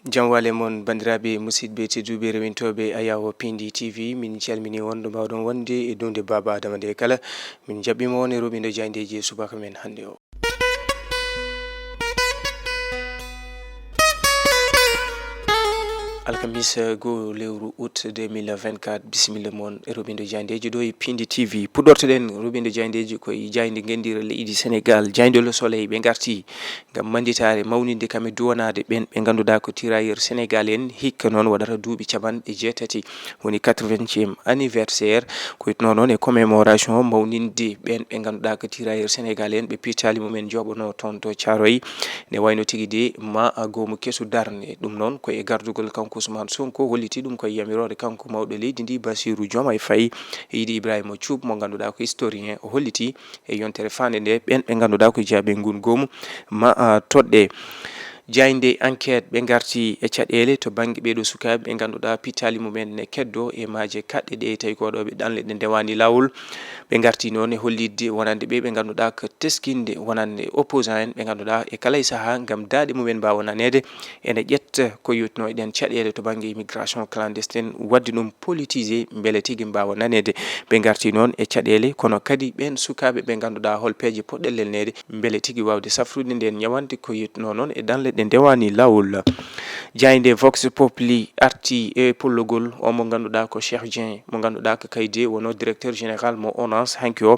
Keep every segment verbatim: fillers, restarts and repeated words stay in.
Jam wale mon, banndiraaɓe, musidɓe tedduɓe, rewintooɓe Ayawo Pindi T V, min calmini on ɗo mbaawɗon wonde e dunde Baaba Adama nde kala. Min jaɓɓima on e roɓindo jaayndeeji e subaka men hannde o. Alkamisa goo lewru août deux mille vingt-quatre, bisimilla mon e roɓindo jaayndeeji ɗo e Pindi T V. Puɗɗortoɗen roɓindo jaayndeeji ko e jaaynde ngenndire leydi Senegaal, jaaynde Le Soleil, ɓe ngarti ngam mannditaare mawninde kam e duwanaade ɓeen ɓe ngannduɗaa ko tirailleurs sénégalais en, hikka noon waɗata duuɓi capanɗe jeetati, woni quatre-vingtième anniversaire. Ko wiyetnoo noon e commémoration mawninde ɓeen ɓe ngannduɗaa ko tirailleurs sénégalais en, ɓe pittaali mumen njooɓanoo toon to Thiaroye. Ne wayno tigi de ma goomu kesu darne. Ɗum noon ko e gardugol kanko Ousmane Sonko, holliti ɗum ko e yamiroore kanko mawɗo leydi ndi Bassirou Diomaye Faye, e yiɗi Ibrahima Thioub mo ngannduɗaa ko historien, o holliti e yontere faande nde, ɓeen ɓe ngannduɗaa ko jaaɓe ngun goomu ma, a, toɗɗe. Jaaynde Enquête ɓe ngarti e caɗeele to bannge ɓee ɗoo sukaaɓe ɓe ngannduɗaa pittaali mumen ne keddo e maaje kaɗɗe ɗe, tawi ko ɗo ɓe ɗanle ɗe ndewaani laawol. Ɓe ngarti noon e hollitde wonande ɓe ɓe ngannduɗaa ko teskinde wonande opposant en ɓe ngannduɗaa e kala e sahaa ngam daaɗe mumen mbaawa naneede ene ƴetta ko yotno e ɗeen caɗeele to bannge immigration clandestine, waɗde ɗum politisé mbele tigi mbaawa naneede. Ɓe ngarti noon e caɗeele, kono kadi ɓeen sukaaɓe ɓe ngannduɗaa hol peeje poɗɗen lelneede mbele tigi waawde safrude ndeen ñawante ko yetnoo noon e ɗanle ɗe ndewaani laawol. Jaaynde Vox Populi arti e pollogol o mo ngannduɗaa ko Cheikh Dieng, mo ngannduɗaa ko kaydi wonoo directeur général mo onance hanki o.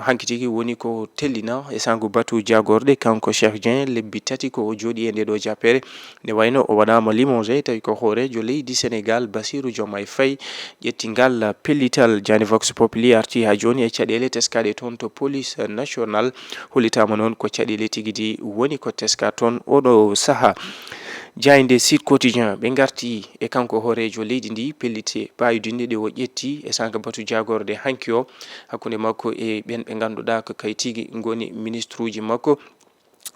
Hanki tigi woni ko tellina e sahngo batu jaagorɗe, kanko Cheikh Dieng, lebbi tati ko o jooɗii e ndee ɗoo jappere. Nde wayno o waɗaama limogé, tawi ko hooreejo leydi Senegaal, Bassirou Diomaye Faye, ƴetti ngal pellital. Jaaynde Vox Populi arti haa jooni e caɗeele teskaaɗe toon to police national. Hollitaama noon ko caɗeele tigi ɗi woni ko teskaa toon oɗo sahaa. Jaaynde Sud Quotidien, ɓe ngarti e kanko hooreejo leydi ndi, pellitte paayodinɗe ɗe o ƴetti e sahngo batu jaagorɗe hanki o, hakkunde makko e ɓeen ɓe ngannduɗaa ko kay tigi ngoni ministruuji makko.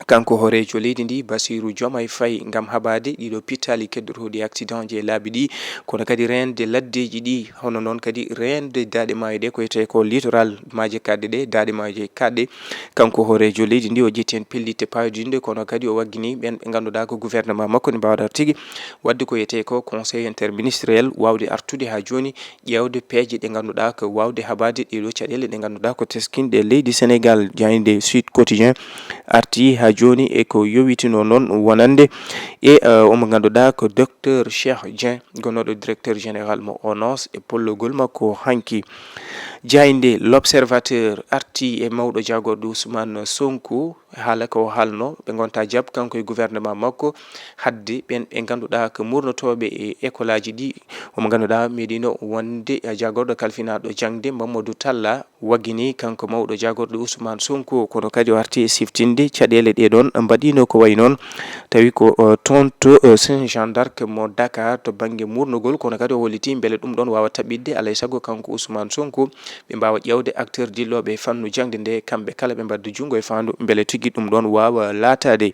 Kanko hooreejo leydi ndi, Bassirou Diomaye Faye, ngam haɓaade ɗiɗo pittaali keddotooɗi accident ji e laabi ɗi, kono kadi reende laddeeji ɗi, hono noon kadi reende daaɗe maayo ɗe, ko wiyetee ko littoral maaje kaɗɗe ɗe, daaɗe maaje kaɗɗe. Kanko hooreejo leydi ndi, o ƴetti heen pellitte paayodinɗe, kono kadi o waggini ɓeen ɓe ngannduɗaa ko gouvernement makko, nde mbaawata tigi waɗde ko wiyetee ko conseil interministériel, waawde artude haa jooni, ƴeewde peeje ɗe ngannduɗaa ko waawde haɓaade ɗee ɗoo caɗeele ɗe ngannduɗaa ko teskinɗe leydi Senegaal. Jaaynde Sud Quotidien arti haa jooni e ko yowitinoo noon wonande e, eh, omo ngannduɗaa ko docteur Cheikh Dieng, gonnooɗo directeur général mo onance, e pollogol makko hanki. Jaaynde L'Observateur arti e mawɗo jaagorɗe Ousmane Sonko, haala ko o haalno, ɓe ngonta jaab kanko e gouvernement makko, hadde ɓeen ɓe ngannduɗaa ko murnotooɓe e école aji ɗi. Omo ngannduɗaa meeɗino wonde jaagorɗo kalfinaaɗo jaŋde, Mamadou Talla, waggini kanko mawɗo jaagorɗe Ousmane Sonko, kono kadi o arti e siftinde caɗeele ɗe ɗoon mbaɗino ko wayi noon, tawi ko, o, toon to, o, Saint Jean d'Arc mo Dakar to bannge murnogol, kono kadi o holliti mbele ɗum ɗoon waawa taɓɓitde, alay sago kanko Ousmane Sonko ɓe mbaawa ƴeewde acteur dillooɓe e fannu jaŋde nde, kamɓe kala ɓe mbaɗda junngo e faandu, mbele tigi ɗum ɗoon waawa laataade.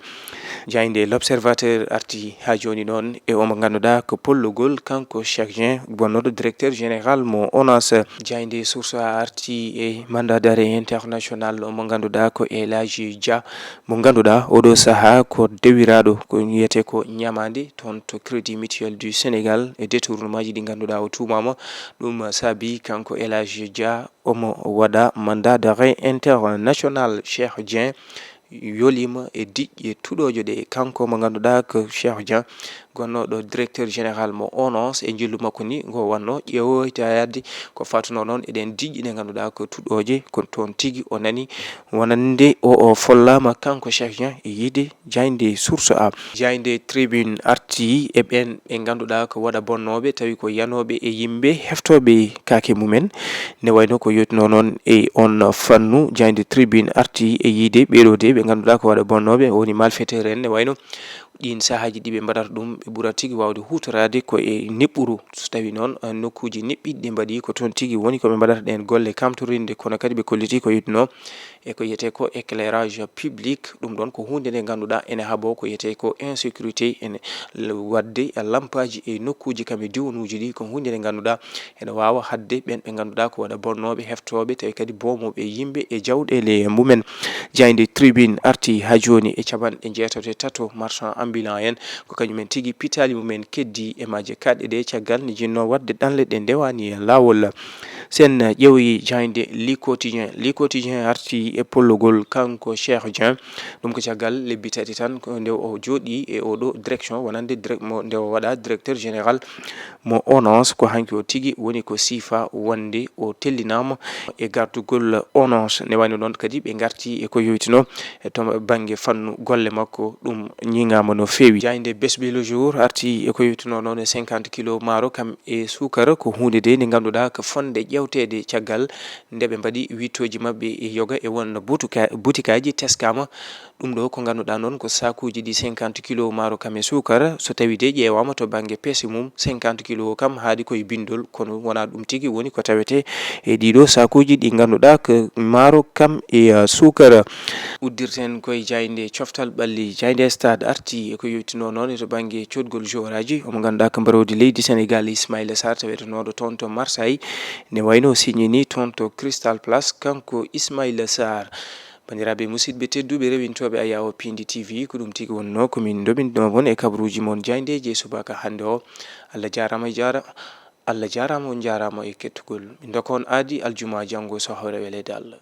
Jaaynde L'Observateur arti haa jooni noon e omo ngannduɗaa ko pollogol kanko Cheikh Dieng, gonnooɗo directeur général mo onance. Jaaynde Source A arti e mandat d'arrêt international omo ngannduɗaa ko El Hadji Dia, mo ngannduɗaa oɗo sahaa ko dewiraaɗo ko wiyetee ko ñamaande toon to Crédit Mutuel du Sénégal e détournement ji ɗi ngannduɗaa o tuumaama. Ɗum saabi kanko El Hadji Dia omo waɗa mandat d'arrêt international. Cheikh Dieng yoliima e diƴƴe tuɗooje ɗe. Kanko mo ngannduɗaa ko Cheikh Dieng, gonnooɗo directeur général mo onance, e njillu makko ni ngo wannoo ƴeewoytaade ko fatunoo noon e ɗeen diƴƴe ɗe ngannduɗaa ko tuɗooje, ko toon tigi o nani wonande o, o follaama kanko Cheikh Dieng e yiide jaaynde Source A. Jaaynde Tribune arti e ɓeen ɓe ngannduɗaa ko waɗa bonnooɓe, tawi ko yanooɓe e yimɓe heftooɓe kaake mumen. Ne wayno ko yotnoo noon e on fannu, jaaynde Tribune arti e yiide ɓee ɗoo de ɓe ngannduɗaa ko waɗa bonnooɓe, woni malfaiteur en, ne wayno ɗiin sahaaji ɗi ɓe mbaɗata ɗum, ɓe ɓura tigi waawde huutoraade ko e niɓɓuru. So tawii noon, eh, nokkuuji niɓɓiɗi ɗi mbaɗi, ko toon tigi woni ko ɓe mbaɗata ɗeen golle kamtorinde, kono kadi ɓe kolliti ko yotnoo e ko wiyetee ko éclairage public. Ɗum ɗoon ko huunde nde ngannduɗaa ene haɓoo ko wiyetee ko insécurité, ene l-, waɗde lampaaji e nokkuuji kam e diwanuuji ɗi, ko huunde nde ngannduɗaa ene waawa haɗde ɓeen ɓe ngannduɗaa ko waɗa bonnooɓe, heftooɓe, tawi kadi boomooɓe yimɓe e jawɗeele mumen. Jaaynde Tribune arti haa jooni e capanɗe jeetato e tato marchand ambulant en, ko kañumen tigi pitaali mumen keddi e maaje kaaɗɗe ɗe, caggal nde jinnoo waɗde ɗanle ɗe ndewaani e laawol. Sen ƴeewi jaaynde Le Quotidien, Le Quotidien arti e pollogol kanko Cheikh Dieng. Ɗum ko caggal lebbi tati tan ko nde o jooɗii e oɗo direction, wonande direc-, mo, nde o waɗa directeur général mo ONAS. Ko hanki o tigi woni ko siifa wonde o tellinaama e gardugol ONAS. Nde wayno noon kadi ɓe ngarti e ko yowitinoo e to bannge fannu golle makko, ɗum ñiŋaama no feewi. Jaaynde Bés Bi Le Jour arti e ko yowitinoo noon e cinquante kilo maaro kam e suukara, ko huunde de nde ngannduɗaa ko fotde ƴeewteede caggal nde ɓe mbaɗi wiɗtooji maɓɓe e yoga e won butuka-, butikaaji teskaama. Ɗum ɗo ko ngannduɗaa noon ko saakuuji ɗi cinquante kilo maaro kam e suukara, so tawii de ƴeewaama to bannge peese mum, cinquante kilo o kam haaɗi koye binndol, kono wonaa ɗum tigi woni ko tawetee e ɗii ɗo saakuuji ɗi ngannduɗaa ko maaro kam e, uh, suukara. Uddirten koye jaaynde coftal ɓalli, jaaynde Stade arti e ko yowitinoo noon e to bannge codgol joueur aji, omo ngannduɗaa ko mbaroodi leydi Senegal Ismaïla Sarr, tawetenooɗo toon to Marseille, ne wayno o signini toon to Crystal Palace, kanko Ismaïla Sarr. Banndiraaɓe musidɓe tedduɓe rewintooɓe Ayawo Pindi T V, ko ɗum tigi wonnoo ko min ndoɓinɗo mon e kabaruuji mon jaayndeeji e subaka hannde o. Allah jaaraama, jaara-, Allah jaaraama, on njaaraama e kettugol. Min ndokka on aadi aljuma janngo so hawre weleede Allah.